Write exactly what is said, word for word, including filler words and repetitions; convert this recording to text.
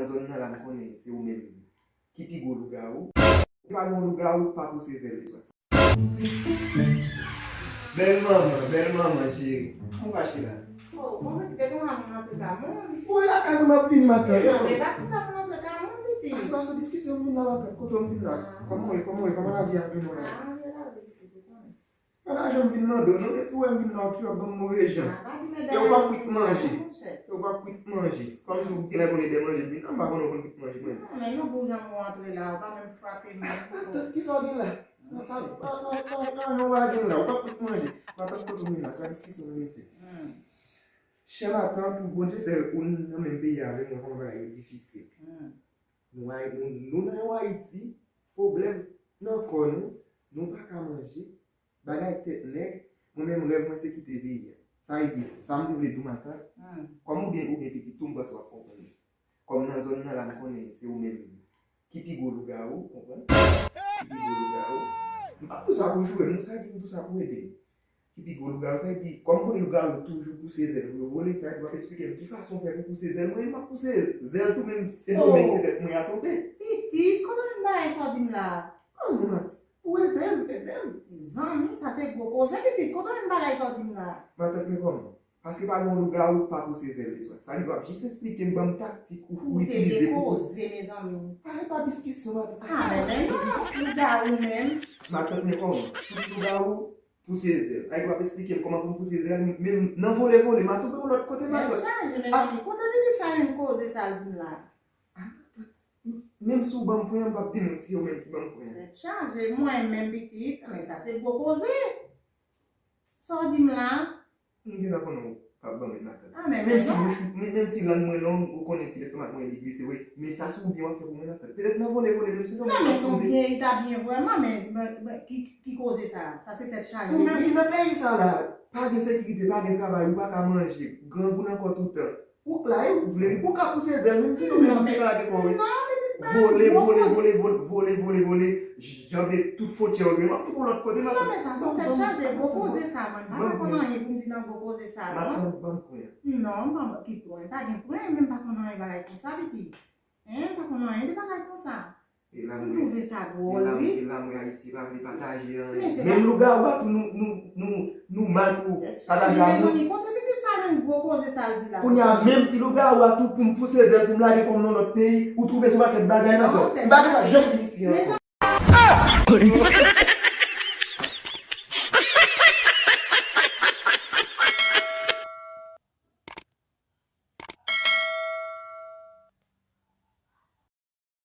Nan zòn nan la, m konnen se ou menm ki pi gwo lougawou. Se pa gen yon lougawou k pa pouse zèl li swa. Bèl manman, bèl manman cheri. Ou fache la? Oh, bon, men kite konsa moun antre ka moun. Ou wè lakay mwen m ap vin matant. Non, men pa konsa moun antre ka moun, pitit. Pase, pase diskisyon m vin la matant. Kote w m vin la? Kòman w ye, kòman w ye, kòman lavi ap mennen w la? Ah, men lavi, pitit, ou konnen. Se pa lajan m vin mande w, non, depi w wè m vin la, w ap ban m move jan. E w p ap kwit manje. E w p ap kwit manje. Kòmsi w genlè konnen de manje m vin la, m pa konnen w konn kwit manje mwen. Non, men nou bon jan mwen antre la, ou pa menm frape m. Matant, kisa w gen la? Pa, pa, pa, pa, pa, yon bagay la, ou p ap kwit manje. Matant, kote w vin la, se pa diskisyon nou vin fè. Chè matant, pou Bondye fè ou nan menm peyi avè m, wè kòman bagay yo difisil. Nou, nou, nou nan yon Ayiti, pwoblèm nan kò nou, nou pa ka manje, bagay tèt nèg, mwen menm rèv mwen se kite peyi a. Sa vle di, sa m te vle di w matant, kòm ou gen, ou gen pitit tou, m panse w ap konprann. Kòm nan zòn nan la, m konnen se ou menm ki pi gwo lougawou, konprann? Ki pi gwo lougawou. M p ap di w sa pou joure m, non, sa vle di m di w sa pou ede m. Ki pi gwo lougawou, sa vle di, kòm m konnen lougawou yo toujou pouse zèl pou yo vole, sa vle di w ap esplike m ki fason w fè pou pouse zèl mwen, m ap pouse zèl tou, menm Sendomeng petèt mwen a tonbe. Pitit, kote w jwenn bagay sa w di m la? Ah non, matant, pou ede m, ede m. Zanmi, sa se gwo koze, pitit, kote w jwenn bagay sa w di m la? Matant, men kòman? Paske pa gen yon lougawou k pa pouse zèl li swa. Sa vle di w ap jis esplike m, ban m taktik ou, ou itilize pou koze, mezanmi. Pa, pa diskisyon, matant. Ah, men, men non, lougawou menm. Matant, men kòman? Pou di lougawou pouse zèl. Ay, w ap esplike m kòman pou m pouse zèl, menm nan vole vole, m a tonbe yon lòt kote, matant. Tèt chaje, mezanmi. Kote pitit sa jwenn koze sa l di m la? Ah, matant. Menm si w ban m pwen an, m p ap di nou si se ou menm ki ban m pwen an. Tèt chaje, mwen menm pitit, men sa se gwo koze. Sa w di m la? M gentan konnen w p ap ban m, matant. Ah, men menm si bouch, menm, menm si lang mwen long, ou konnen ti lestomak mwen li glise vre. Men sa se ou byen w ap fè pou mwen, matant. Petèt nan vole vole, menm si non, men se ou byen, li ta byen vrèman, men, men, men ki, ki koze sa? Sa se tèt chaje. Ou menm ki nan peyi sa la, pa gen sekirite, pa gen travay, ou pa ka manje, grangou nan kò toutan. Ou la, ou vle, ou ka pouse zèl, menm si nou menm nou te ka lage kò, wi. Vole, vole, vole, vole, vole, vole, vole, janbe tout fwontyè yo, m ap tou yon lòt kote, matant. Non, men sa se yon tèt chaje, gwo koze sa, mwen. M pa ka konn anyen pou m di nan gwo koze sa, non. Matant, ban m pwen an. Non, ban m ki pwen? Pa gen pwen, menm pa konn anyen bagay konsa, pitit. Hein, m pa konn anyen de bagay konsa. M twouve sa dwòl, wi. E la mwen ayisyen pa vle pataje anyen. Menm lougawou a tou nou, nou, nou, nou mal pou pataje avè w. Mezanmi, kote pitit sa jwenn gwo koze sa l di la? Kounye a, menm ti lougawou a tou pou m pouse zèl pou m lage kò m nan lòt peyi, ou twouve se yon pakèt bagay nan kò. M pa gentan janm vin isit ankò. Mezanmi.